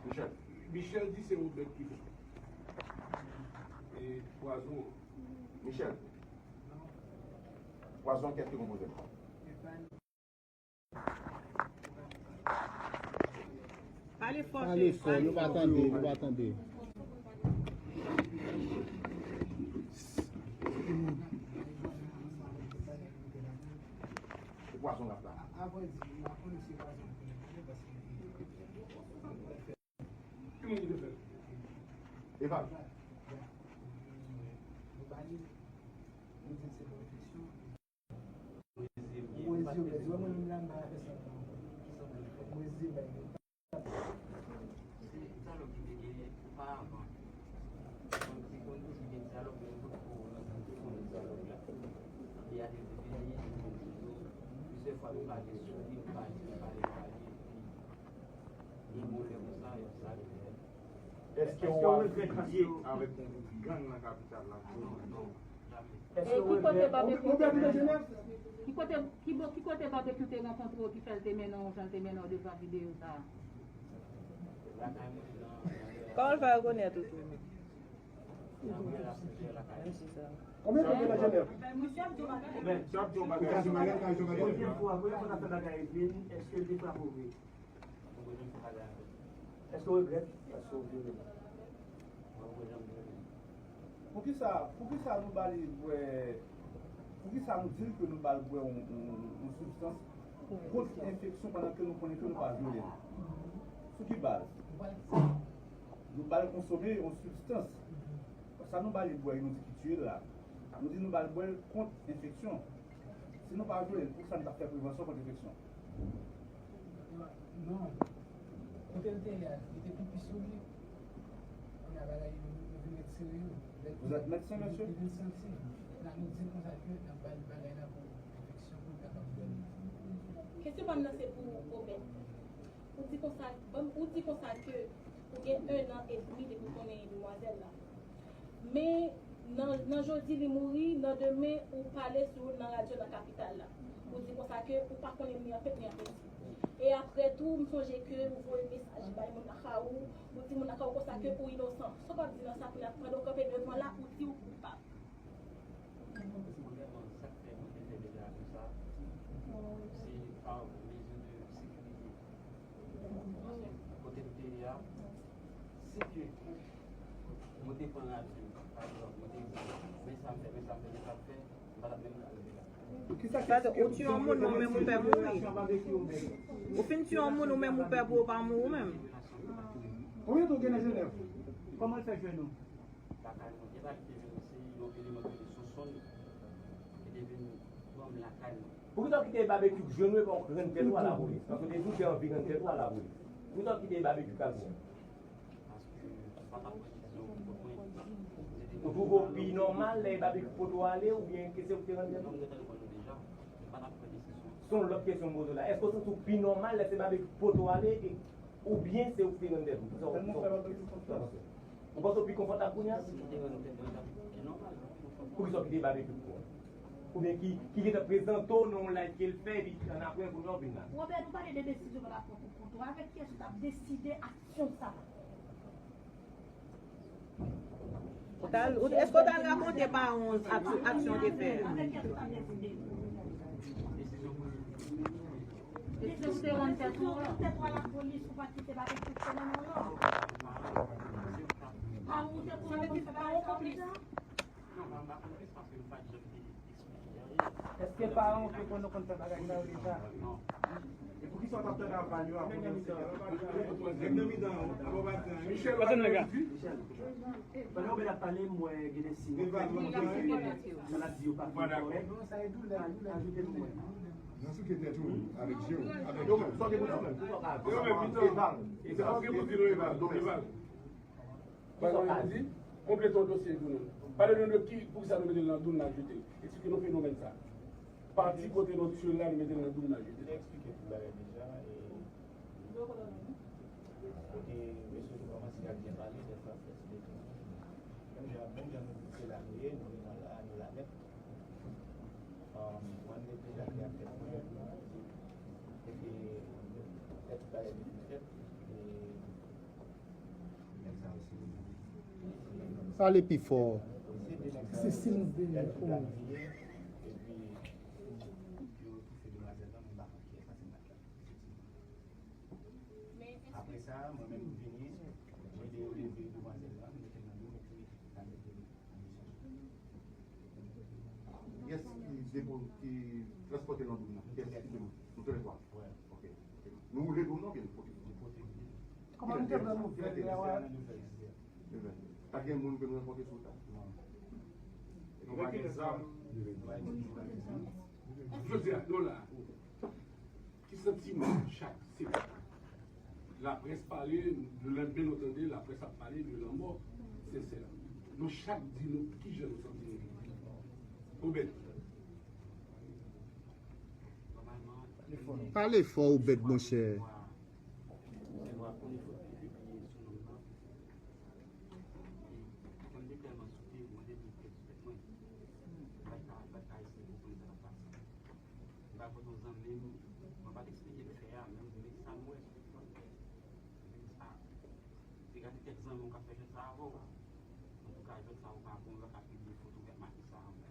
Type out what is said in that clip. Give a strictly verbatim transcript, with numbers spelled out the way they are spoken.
Michel. Michel di se Obed ki fè e pwazon an. Michel. Pwazon an, kiyès ki konpoze l? Pale fò, Pale fò, nou pa tande, nou pa tande. Se pwazon l ap la. Ki moun ki te fè l? Eval. Se dyalòg ki te genyen oparavan. Konn, se konn toujou gen dyalòg, men nou potko rankontre moun dyalòg la. E a te vini, plizyè fwa nou pale sou li, nou pale, nou pale, nou pale, epi gen moun lè konsa, yo sa yo fè. Èske w ap lye avèk yon gwoup gang nan kapital la? Non, non, jamè. E ki kote Babekyou te nan? Ki kote, ki bo-, ki kote Babekyou te rankontre w ki fè l te mennen w jan l te mennen w devan videyo sa a? Kòman l fè rekonèt ou tou menm? Menm si sa. Konbyen tan w gen nan Jenèv? Premye fwa, premye fwa n ap fè bagay epi, èske l te frape w vre? Èske w regrèt? Èske w vyole? Poukisa, poukisa nou ba li bwè, poukisa nou di l ke nou ba l bwè yon, yon, yon sibstans kont enfeksyon pandan ke nou konnen ke nou pa vyole l? Sou ki baz? Nou ba l konsome yon sibstans. Sa nou ba li bwè, nou di ki tiye l la. Nou di nou ba l bwè l kont enfeksyon. Si nou pa vyole l, poukisa nou t ap fè prevansyon kont enfeksyon? Non. Kote l te ye a, li te pipi sou li. Kounye a bagay yo, yo vin retire yo. Vous êtes médecin, monsieur? Li vin santi. La nou di l konsa ke n ap ba l bagay la pou enfeksyon pou l kapab bwè l. Kesyon pa m nan se pou Obed. Ou di konsa, ban m, ou di konsa ke ou gen ennan edmi depi w konnen demwazèl la. Men nan, nan jodi li mouri, nan demen ou pale sou l nan radyo nan kapital la. Ou di konsa ke ou pa konnen li an fèt ni an peti. E apre tou, m sonje ke ou voye mesaj bay moun lakay ou, ou di moun lakay ou konsa ke ou inosan. Sa w ap di nan sa kounye a, pandan w kanpe devan la, ou di ou koupab? Premyèman, sa k fè mwen te fè deklarasyon sa, se pa mezi de sekirite. Paske kote m te ye a, si ke mwen te pran radyo, pa egzanp, mwen te di, men sa m fè, men sa m fè, men sa m fè, m pa t ap menm ka rive la. Sa te, ou tiye yon moun, ou menm ou pè pou ou. Ou fin tiye yon moun, ou menm ou pè pou ou pa mouri ou menm. Konbyen tan w gen nan Jenèv? Kòman l fè jwenn ou? Lakay mwen. E pa li te vin, se yon eleman ki rele Sonsonn ki te vin pran m lakay mwen. Poukisa w kite Babekyou jwenn ou epi w rann tèt ou a lapolis? Paske w te di w te anvi rann tèt ou a lapolis. Poukisa w kite Babekyou k al pran w? Paske m pa t ap pran desizyon pou kont mwen. Ou twouve w pi nòmal lè Babekyou pote w ale oubyen ke se ou ki te rann tèt ou? Non, m gentan konn nou deja. M pa t ap pran desizyon. Se yon lòt kesyon m poze w la. Èske w santi w pi nòmal lè se Babekyou ki pote w ale e, oubyen se ou ki te rann tèt ou? Kisa w, kisa w, kisa w panse? Ou panse w pi konfòtab kounye a? Si m te rann tèt mwen, sa pi nòmal. Poukisa w kite Babekyou pran w? Oubyen ki, ki gentan prezante w nan yon live ke l fè, epi annapre, kounye a w vin la? Robert, nou pale de desizyon w t ap pran pou kont ou. Avèk kiyès ou t ap deside aksyon sa a? Ou t al, ou, èske w t al rakonte pa yon ak-, aksyon w te fè? Avèk kiyès ou t ap deside? Desizyon pou ou te rann tèt ou. Tèt ou a lapolis, ou pa t kite bagay fonksyone non. Pa ou te pou yon konplis. Èske paran w te konn nou konn fè bagay sa yo deja? E poukisa w t ap tande aval yo avan w se... Menm nan mitan an, avan w pati an, Michel, w ap di? Pandan w ap pale, m wè gen de siy. Maladi yo pa fin kòrèk. Ajoute pou mwen. Nan souke tèt ou, avèk je w, avèk je w. Donk, sa w gen pou di menm? Eval. Sa w gen pou di nou, Eval? Donk, Eval. Kisa w ka di? Konplete yon dosye pou nou. Pale nou de ki, poukisa nou mete l nan dou, n al jete l. Eksplike nou fenomèn sa. Pati kote nou tire l la, nou mete l nan dou, n al jete l. Li te eksplike tout bagay deja, e kote mesye yo kòmanse ak byen pale, lè sa fè ti depi. Menm jan, menm jan nou di se la nou ye, nou nan la, nou la nèt. Um, mwen, m te deja gen ak tèt mwen, epi tèt bagay li fèt, e Pale pi fò. Se si nou vle. Apre sa, mwen menm m vini, mwen de yo leve demwazèl lan, m mete l nan do, mwen te mete l nan mete l nan do. Yes, ki depo, ki transpòte nan dou nan. Yes, ki depo. Nou te lè twa. Ok. Nou woule dou nan byen. Kòman nou te pran nouvèl la? Pa gen moun ke nou rankontre sou ta. Nou pa gen zam. Jodi a, nou la. Ki santiman chak se laprès pale, le lendmen nou tande laprès ap pale de lanmò Sensè. Nou chak di nou kijan nou santi nou. Obed. Pale fò Obed monchè. Mwen te tèlman soute, mwen te di tèt mwen, mwen pa ka eseye konprann sa k ap pase. M pa konn yon zanmi m, mwen pa t eksplike l fè a, men m di men sa m wè. M di sa. Se gade kèk zanmi w k ap fè jwèt sa avè w. Antouka, jwèt sa ou pa bon, yo pa ka pibliye foto w k ap make sa anba.